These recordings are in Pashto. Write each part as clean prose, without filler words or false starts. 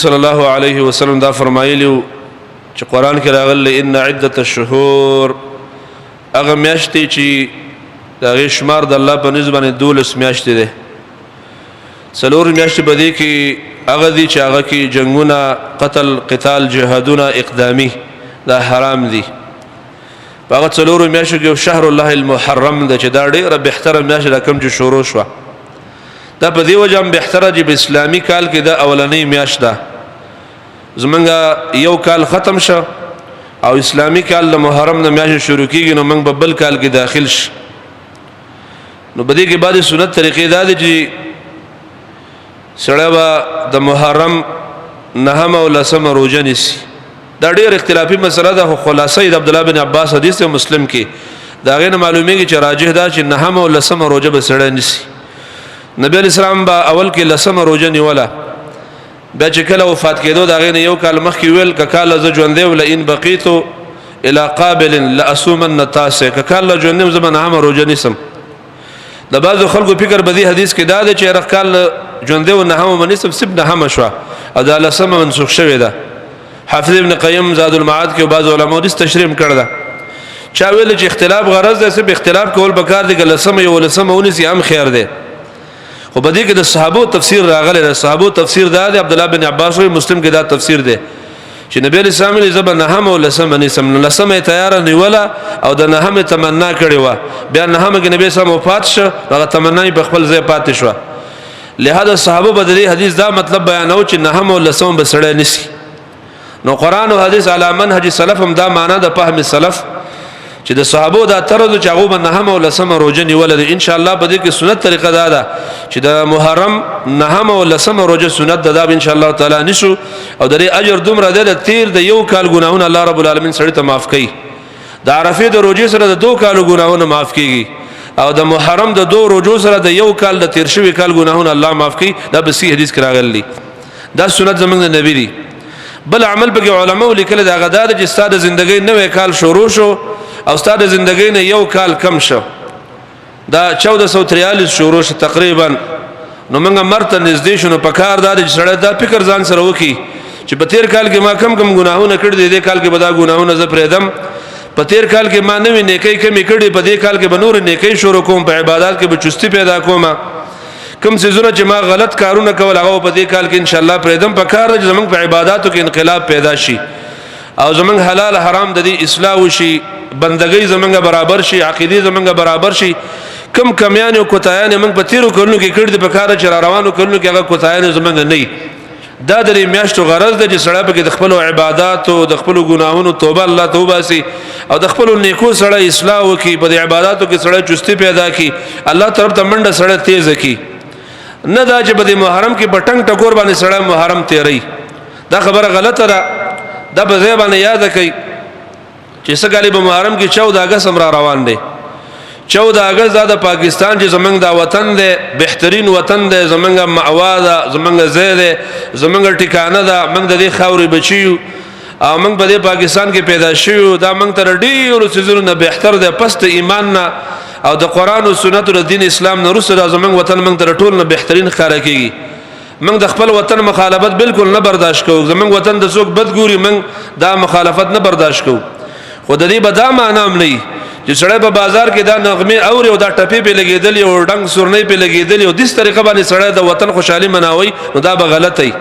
صلی الله علیه وسلم دا فرمایلی چې قران کې راغلی ان عدت الشهور، هغه میاشتې چې د هغې شمار د الله په نزد باندې 12 میاشتې دی. څلور میاشتې په دې کې هغه دي چې هغه کې جنگونه، قتل، قتال، جهادونه اقدامي دا حرام دي. په هغه څلورو میاشتو کې شهر الله المحرم ده چې دا ډېره بهتره میاشت ده کوم چې شروع شوه. دا په دې وجه هم بهتره چې په اسلامي کال کې دا اولنۍ میاشت ده. زمونږ یو کال ختم شو او اسلامي کال د محرم د میاشتې شروع کېږي، نو موږ به بل کال کې داخل شو. نو په دې کې بعضې سنت طریقې دا دي چې سړی به د محرم نهمه او لسمه روژه نیسي. دا ډېر اختلافي مسله ده، خو خلاصه یې د عبدالله بن عباس حدیث دی مسلم کې، د هغې نه معلومېږي چې راجح دا چې نهمه او لسمه روژه به سړی نیسي. نبی علیه السلام به اول کې لسمه روژه نیوله، بیا چې کله وفات کېدو د هغې نه یو کال مخکې ویل که کال زه ژوندی وم لئن بقیت الی قابل لأصومن التاسع، که کال له ژوندی وم زه به نهمه روژه نیسم. د بعضو خلکو فکر به دې حدیث کې دا دی چې یاره کال ژوندی و نهمه به نیسم، صرف نهمه شوه او دا لسمه منسوخ شوې ده. حافظ ابن قیم زاد المعاد کې بعض علماو دې تشریح کړی ده. چا ویل چې اختلاف غرض دی، صرف اختلاف کول پکار دی، که لسمه یو لسمه ونیسي هم خیر دی. خو په دې کې د صحابو تفسیر راغلی دی. صحابو تفسیر دا دی، عبدالله بن عباس وایي مسلم کې دا تفسیر دی چې نبی علیه السلام یې زه به نهمه او لسمه نیسم. نو لسمه یې تیاره نیوله او د نهمې تمنا کړې وه، بیا نهمه کې نبی اسلام وفات شو، هغه تمنا یې په خپل ځای پاتې شوه. لهذا صحابه به د دې حدیث دا مطلب بیانو چې نهمه او لسمه به سړی نیسي. نو قرآن او حدیث علی منهج سلف هم دا معنا د فهم سلف چې د صحابو دا طرز چې هغه به نهمه او لسمه روژه نیوله ده. ان شاء الله په دې کې سنت طریقه دا ده چې د محرم نهمه او لسمه روژه سنت ده، دا به ان شاء الله تعالی نیسو. او د دې اجر دومره دی د تیر د یو کال ګناهونه الله رب العالمین سړي ته معاف کوي. د عرفې د روژې سره د 2 کالو ګناهونه معاف کیږي او د محرم د 2 روژو سره د یو کال د تیر شوي کال ګناهونه الله معاف کوي. دا په صحیح حدیث کې راغلی. دا سنت زمونږ د نبی دی. بل عمل پکې علماو لیکل دا غدا چې ستا د زندګۍ نوی کال شروع شو او ستا د زندګۍ نه یو کال کم شو، دا 1443 شروع شو تقریبا. نو موږ مرګ ته نږدې شو، نو په کار دا دی چې سړی دا فکر ځان سره وکړي چې په تیر کال کې ما کم کم ګناهونه کړي دي، دې کال کې به دا ګناهونه زه پرېږدم. په تیر کال کې ما نوې نیکۍ کمې کړي، په دې کال کې به نورې نیکۍ شروع کوم، په عبادات کې به چستي پیدا کوم. کوم څیزونه چې ما غلط کارونه کول هغه په دې کال کې ان شاء الله پرېږدم. په کار دی چې زمونږ په عباداتو کې انقلاب پیدا شي او زمونږ حلال حرام د دې اصلاح وشي، بندګۍ زمونږ برابر شي، عقیدې زمونږ برابر شي. کم کمیان او کوتایان موږ په تیرو کلونو کې کړي دي، په کار چې را روانو کلونو کې هغه کوتایان زمونږ نه وي. دا د دې میاشتو غرض دی چې سړی پکې د خپلو عباداتو د خپلو ګناهونو توبه الله ته وباسي او د خپلو نیکو سړی اصلاح وکړي، په دې عباداتو کې سړی چستي پیدا کړي، الله طرف ته منډه سړی تیزه کړي. نه دا چې په دې محرم کې په ټنګ ټکور باندې سړی محرم تیروي، دا خبره غلطه ده. دا په ځای باندې یاده کړئ چې سږکال په محرم کې 14 اګست هم را روان دی. 14 اګست دا د پاکستان چې زمونږ دا وطن دی، بهترین وطن دی، زمونږ مأوا ده، زمونږ ځای دی، زمونږ ټکانه ده، موږ د دې خاورې بچي یو او موږ په دې پاکستان کې پیدا شوي یو. دا موږ تر ډېرو څیزونو نه بهتر دی، پس د ایمان نه او د قرآن او سنت او د دین اسلام نه وروسته دا زمونږ وطن موږ تر ټولو نه بهترین ښکاره کېږي. موږ د خپل وطن مخالفت بالکل نه برداشت کوو. زمونږ وطن د څوک بد ګوري موږ دا مخالفت نه برداشت کوو. خو د دې به دا معنا هم نه وي چې سړی په بازار کې دا نغمې اوري او دا ټپې پې لګېدلې او ډنګ سورنۍ پې لګېدلې او دې طریقه باندې سړی د وطن خوشحالي مناوي، نو دا به غلط وي.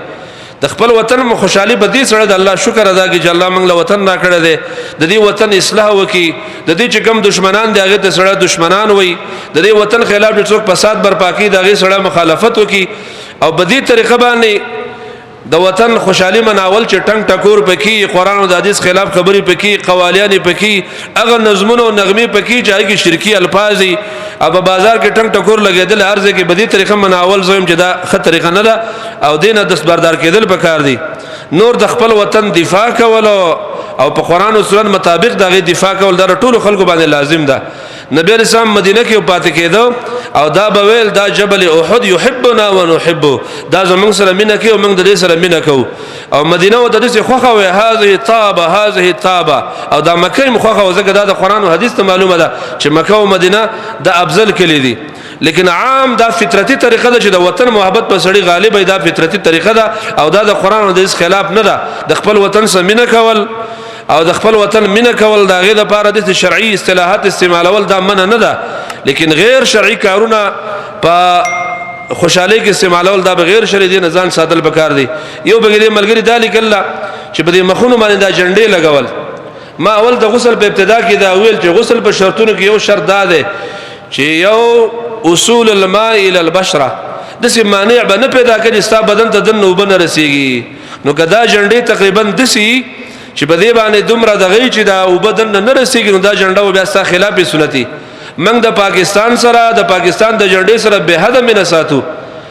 د خپل وطن خوشحالي په دې سره د الله شکر ادا کړي چې الله موږ له وطن راکړی دی، د دې وطن اصلاح وکړي، د دې چې کوم دشمنان دي هغې ته سړی دشمنان وایي، د دې وطن خلاف چې څوک فساد برپا کوي د هغې سړی مخالفت وکړي. او په دې طریقه باندې د وطن خوشحالي مناول چې ټنګ ټکور پکې، قرآن او د حدیث خلاف خبرې پکې، قوالیانې پکې، هغه نظمونه او نغمې پکې چې هغې کې شرکي الفاظ دي او په بازار کې ټنګ ټکور لګېدل هر ځای کې په دې طریقه مناول زه وایم چې دا ښه طریقه نه ده او دې نه دستبردار کېدل پکار دي. نور د خپل وطن دفاع کول او په قرآن او سنت مطابق د هغې دفاع کول دا ټولو خلکو باندې لازم ده. نبی علیہ السلام مدینه کې پاتې کېده او دا به ویل دا جبل احد یحبنا ونحبه، دا زمونږ سره مینه کوي او موږ د دې سره مینه کوو. او مدینه ورته داسې خوښه وه، هذه طابه هذه طابه، او دا مکه هم خوښه وه، ځکه دا د قرآن او حدیث ته معلومه ده چې مکه او مدینه د افضل کلي دي. لیکن عام دا فطرتي طریقه ده چې د وطن محبت په سړي غالب دا فطرتي طریقه ده، او دا د قران او د حدیث خلاف نه ده. د خپل وطن سره مینه کول او د خپل وطن مینه کول دا غیر لپاره د شرعي اصطلاحات استعمالول دا منه نه ده، لیکن غیر شرعي کارونه په خوشحالي کې استعمالول دا بغیر شرعي دي نزان ساتل پکار دي. یو بغیر ملګری دا لیکل چې په دې مخونو باندې دا جنډې لګول، ما اول د غسل په ابتدا کې دا ویل چې غسل په شرطونو کې یو شرط دا دی چې یو اصول الماء الى البشره، دسی مانع به نه پیدا کړي ستا بدن ته دنه وبنه رسیږي. نو کدا جنډې تقریبا دسی چې په دې باندې دومره دغې چې دا وبدن نه رسیږي، نو دا جنډه بیا ستا خلاف سنتي. موږ د پاکستان سره د پاکستان د جنډې سره به حد مینه ساتو.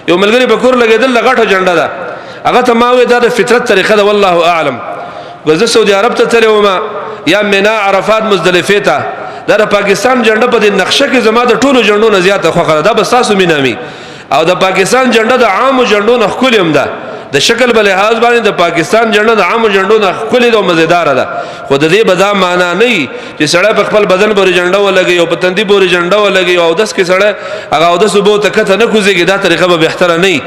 یو ملګری په کور لګیدل غټه جنډه ده، هغه ته ما وې دا د فطرت طریقه ده، والله اعلم. زه سعودي عرب ته تللی وم یا مینا عرفات مزدلفه ته، دا د پاکستان جنډه په دې نقشه کې زما د ټولو جنډو نه زیاته خوښه ده، دا به ستاسو مینه وي. او د پاکستان جنډه د عامو جنډو نه ښکلې هم ده، د شکل په لحاظ باندې د پاکستان جنډه د عامو جنډو نه ښکلې ده او مزیداره ده. خو د دې به دا معنا نه چې سړی په خپل بدن پورې جنډه ولګوي او په تندي پورې جنډه ولګوي او اودس کې سړی هغه اودس اوبو ته کته نه کوزېږي، دا طریقه به بهتره نه وي.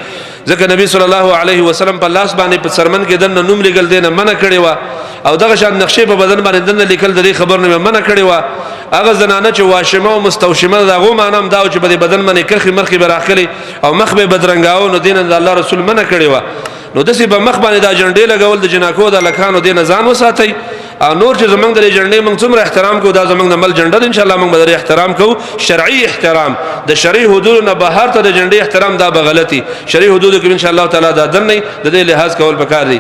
ځکه نبی صلی الله علیه وسلم په لاس باندې په څرمن کې دننه نوم لیکل دی نه منع کړې وه، او دغه شان نقشې په بدن باندې دننه لیکل د دې خبر نه منع کړې وه. هغه زنانه چې واشمه او مستوشمه ده، هغو معنا هم دا چې په دې بدن باندې کرښې مرخې به راخلي او مخ به بدرنګاوه، نو دې نه د الله رسول منع کړې وه. نو داسې په مخ باندې دا جنډې لګول د جناکو د هلکانو دې نه ځان وساتئ. او نور چې زمونږ د دې جنډې موږ څومره احترام کوو، دا زمونږ د مل جنډه ده، انشاءالله موږ به د دې احترام کوو، شرعي احترام. د شرعي حدودو نه بهر ته د جنډې احترام دا به غلطي، شرعي حدودو کې انشاءالله تعالی دا دن نه، د دې لحاظ کول پکار دی.